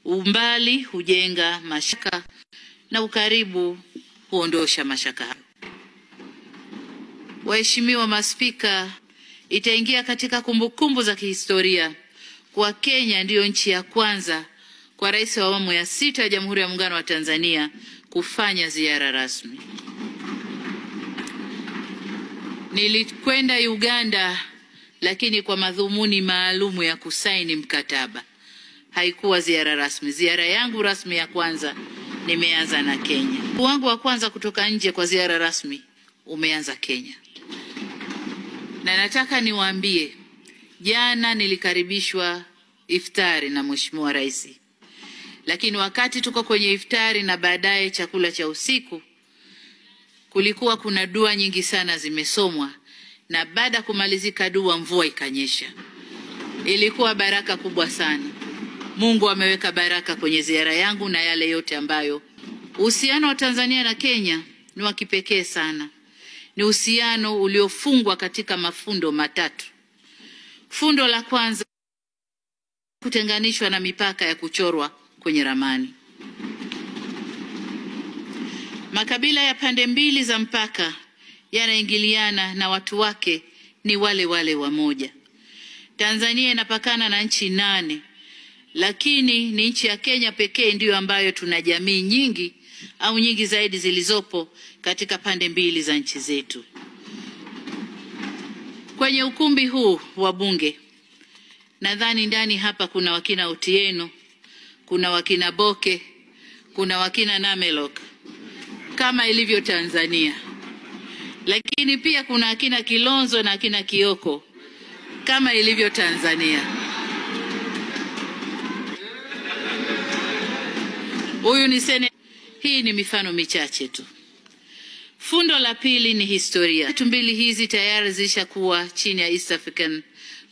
Umbali hujenga mashaka na ukaribu huondosha mashaka hayo. Waheshimiwa maspika, itaingia katika kumbukumbu za kihistoria kuwa Kenya ndiyo nchi ya kwanza kwa rais wa awamu ya 6 ya Jamhuri ya Muungano wa Tanzania kufanya ziara rasmi. Nilikwenda Uganda lakini kwa madhumuni maalumu ya kusaini mkataba. Haikuwa ziara rasmi. Ziara yangu rasmi ya kwanza nimeanza na Kenya. Wangu wa kwanza kutoka nje kwa ziara rasmi umeanza Kenya. Na nataka niwaambie, jana nilikaribishwa iftari na Mheshimiwa Rais. Lakini wakati tuko kwenye iftari na baadaye chakula cha usiku, kulikuwa kuna dua nyingi sana zimesomwa, na baada kumalizika dua mvua ikanyesha. Ilikuwa baraka kubwa sana. Mungu ameweka baraka kwenye ziara yangu na yale yote ambayo. Uhusiano wa Tanzania na Kenya ni wa kipekee sana. Ni uhusiano uliofungwa katika mafundo matatu. Fundo la kwanza, kutenganishwa na mipaka ya kuchorwa kwenye ramani. Makabila ya pande mbili za mpaka yanaingiliana na watu wake ni wale wale wamoja. Tanzania inapakana na nchi 8, lakini ni nchi ya Kenya pekee ndiyo ambayo tuna jamii nyingi au nyingi zaidi zilizopo katika pande mbili za nchi zetu. Kwenye ukumbi huu wa bunge, nadhani ndani hapa kuna wakina Otieno, kuna wakina Boke, kuna wakina Namelok kama ilivyo Tanzania. Lakini pia kuna akina Kilonzo na akina Kioko kama ilivyo Tanzania. Huyu ni sene. Hii ni mifano michache tu. Fundo la pili ni historia. Tumbili hizi tayari zishakuwa chini ya East African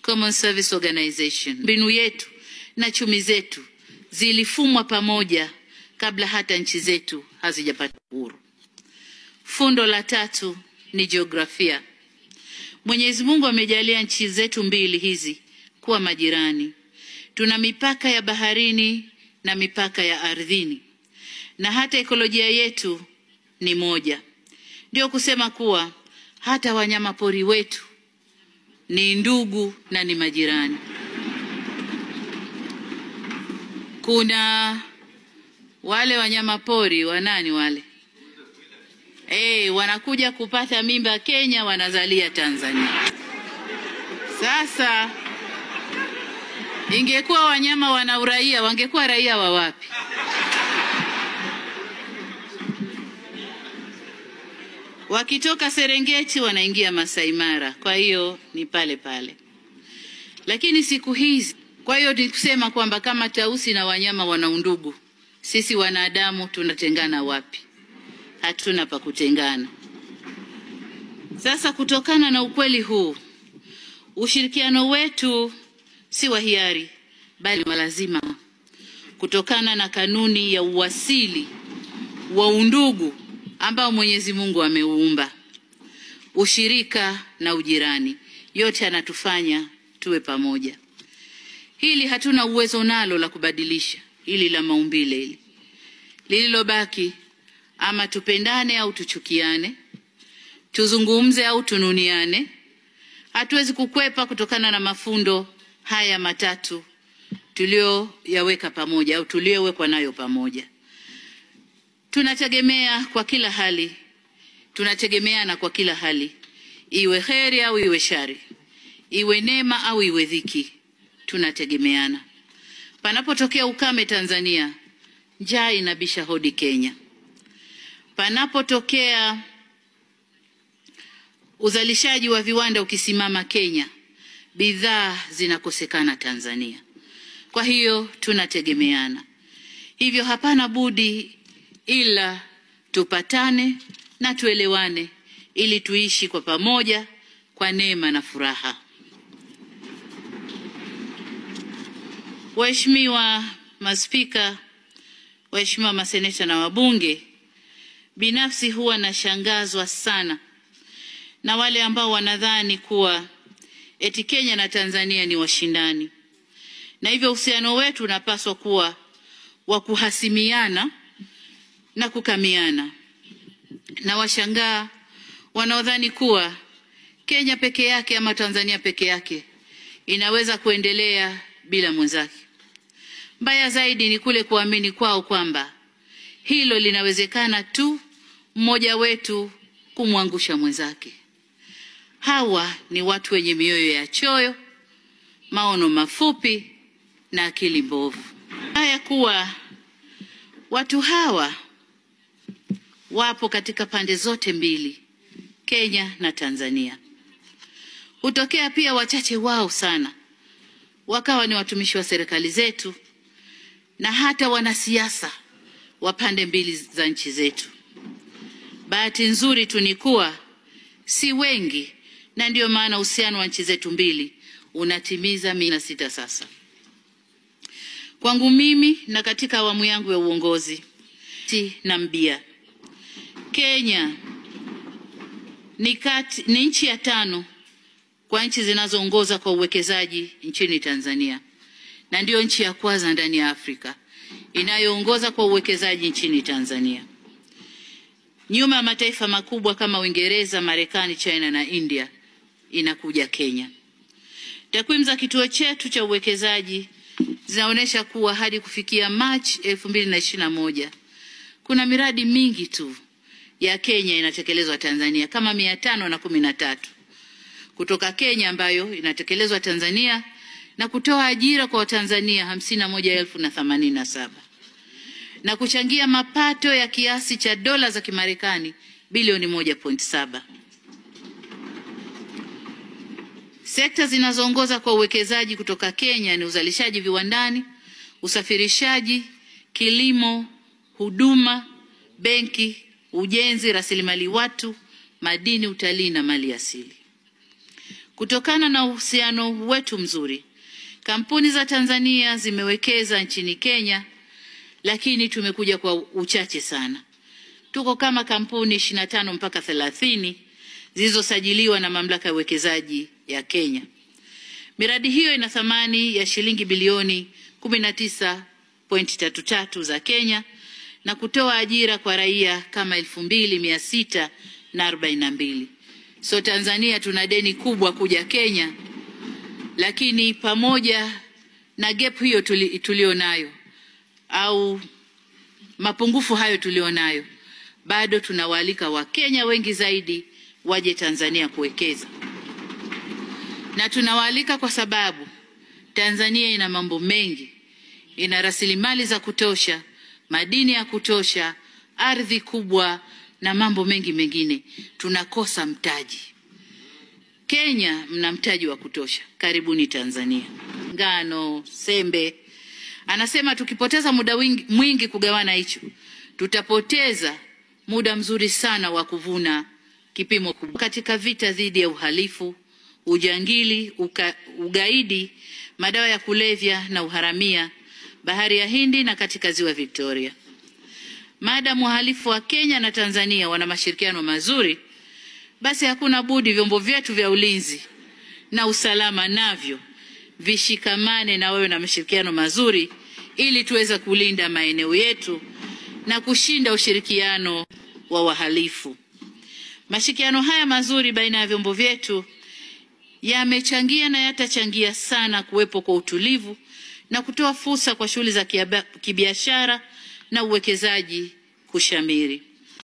Common Service Organization. Mbinu yetu na chumi zetu zilifumwa pamoja kabla hata nchi zetu hazijapata uhuru. Fundo la tatu ni jiografia. Mwenyezi Mungu amejalia nchi zetu mbili hizi kuwa majirani. Tuna mipaka ya baharini na mipaka ya ardhini, na hata ekolojia yetu ni moja. Ndio kusema kuwa hata wanyama pori wetu ni ndugu na ni majirani. Kuna wale wanyama pori wanani wale? Wanakuja kupata mimba Kenya, wanazalia Tanzania. Sasa ingekuwa wanyama wana uraia, wangekuwa raia wa wapi? Wakitoka Serengeti wanaingia Masai Mara, kwa hiyo ni pale pale. Lakini siku hizi, kwa hiyo ni kusema kwamba kama tausi na wanyama wana undugu, sisi wanadamu tunatengana wapi? Hatuna pa kutengana. Sasa kutokana na ukweli huu, ushirikiano wetu si wa hiari bali wa lazima, kutokana na kanuni ya uasili wa undugu ambao Mwenyezi Mungu ameuumba. Ushirika na ujirani yote yanatufanya tuwe pamoja. Hili hatuna uwezo nalo la kubadilisha, hili la maumbile hili. Lililobaki ama tupendane au tuchukiane, tuzungumze au tununiane, hatuwezi kukwepa kutokana na mafundo haya matatu tulioyaweka pamoja au tuliowekwa nayo pamoja. Tunategemea kwa kila hali, tunategemeana kwa kila hali, iwe kheri au iwe shari, iwe neema au iwe dhiki, tunategemeana. Panapotokea ukame Tanzania, njaa inabisha hodi Kenya. Panapotokea uzalishaji wa viwanda ukisimama Kenya, bidhaa zinakosekana Tanzania. Kwa hiyo tunategemeana. Hivyo hapana budi ila tupatane na tuelewane ili tuishi kwa pamoja kwa neema na furaha. Waheshimiwa maspika, waheshimiwa maseneta na wabunge, binafsi huwa nashangazwa sana na wale ambao wanadhani kuwa eti Kenya na Tanzania ni washindani, na hivyo uhusiano wetu unapaswa kuwa wa kuhasimiana na kukamiana. Na washangaa wanaodhani kuwa Kenya peke yake ama Tanzania peke yake inaweza kuendelea bila mwenzake. Mbaya zaidi ni kule kuamini kwao kwamba hilo linawezekana tu mmoja wetu kumwangusha mwenzake. Hawa ni watu wenye mioyo ya choyo, maono mafupi na akili mbovu. Haya kuwa watu hawa wapo katika pande zote mbili, Kenya na Tanzania. Hutokea pia wachache wao sana wakawa ni watumishi wa serikali zetu na hata wanasiasa wa pande mbili za nchi zetu. Bahati nzuri tu ni kuwa si wengi, na ndio maana uhusiano wa nchi zetu mbili unatimiza 6 sasa. Kwangu mimi na katika awamu yangu ya uongozi na mbia, Kenya ni nchi ya 5 kwa nchi zinazoongoza kwa uwekezaji nchini Tanzania, na ndio nchi ya kwanza ndani ya Afrika inayoongoza kwa uwekezaji nchini Tanzania. Nyuma ya mataifa makubwa kama Uingereza, Marekani, China na India inakuja Kenya. Takwimu za kituo chetu cha uwekezaji zinaonyesha kuwa hadi kufikia Machi 2021 kuna miradi mingi tu ya Kenya inatekelezwa Tanzania, kama 513 kutoka Kenya ambayo inatekelezwa Tanzania na kutoa ajira kwa Watanzania 51,087 na kuchangia mapato ya kiasi cha dola za Kimarekani bilioni 1.7. Sekta zinazoongoza kwa uwekezaji kutoka Kenya ni uzalishaji viwandani, usafirishaji, kilimo, huduma, benki, ujenzi, rasilimali watu, madini, utalii na mali asili. Kutokana na uhusiano wetu mzuri, kampuni za Tanzania zimewekeza nchini Kenya, lakini tumekuja kwa uchache sana. Tuko kama kampuni 25 mpaka 30 zilizosajiliwa na mamlaka ya uwekezaji ya Kenya. Miradi hiyo ina thamani ya shilingi bilioni 19.33 za Kenya na kutoa ajira kwa raia kama 2642. So Tanzania tuna deni kubwa kuja Kenya, lakini pamoja na gap hiyo tulionayo au mapungufu hayo tulionayo, bado tunawaalika Wakenya wengi zaidi waje Tanzania kuwekeza. Na tunawaalika kwa sababu Tanzania ina mambo mengi, ina rasilimali za kutosha, madini ya kutosha, ardhi kubwa na mambo mengi mengine. Tunakosa mtaji. Kenya mna mtaji wa kutosha. Karibuni Tanzania. Ngano, sembe. Anasema tukipoteza muda mwingi kugawana hicho, tutapoteza muda mzuri sana wa kuvuna kipimo kubwa. Katika vita dhidi ya uhalifu, ujangili, ugaidi, madawa ya kulevya na uharamia, bahari ya Hindi na katika ziwa Victoria. Maadamu wahalifu wa Kenya na Tanzania wana mashirikiano mazuri, basi hakuna budi vyombo vyetu vya ulinzi na usalama navyo vishikamane na wewe na mashirikiano mazuri, ili tuweze kulinda maeneo yetu na kushinda ushirikiano wa wahalifu. Mashirikiano haya mazuri baina ya vyombo vyetu yamechangia na yatachangia sana kuwepo kwa utulivu na kutoa fursa kwa shughuli za kibiashara na uwekezaji kushamiri.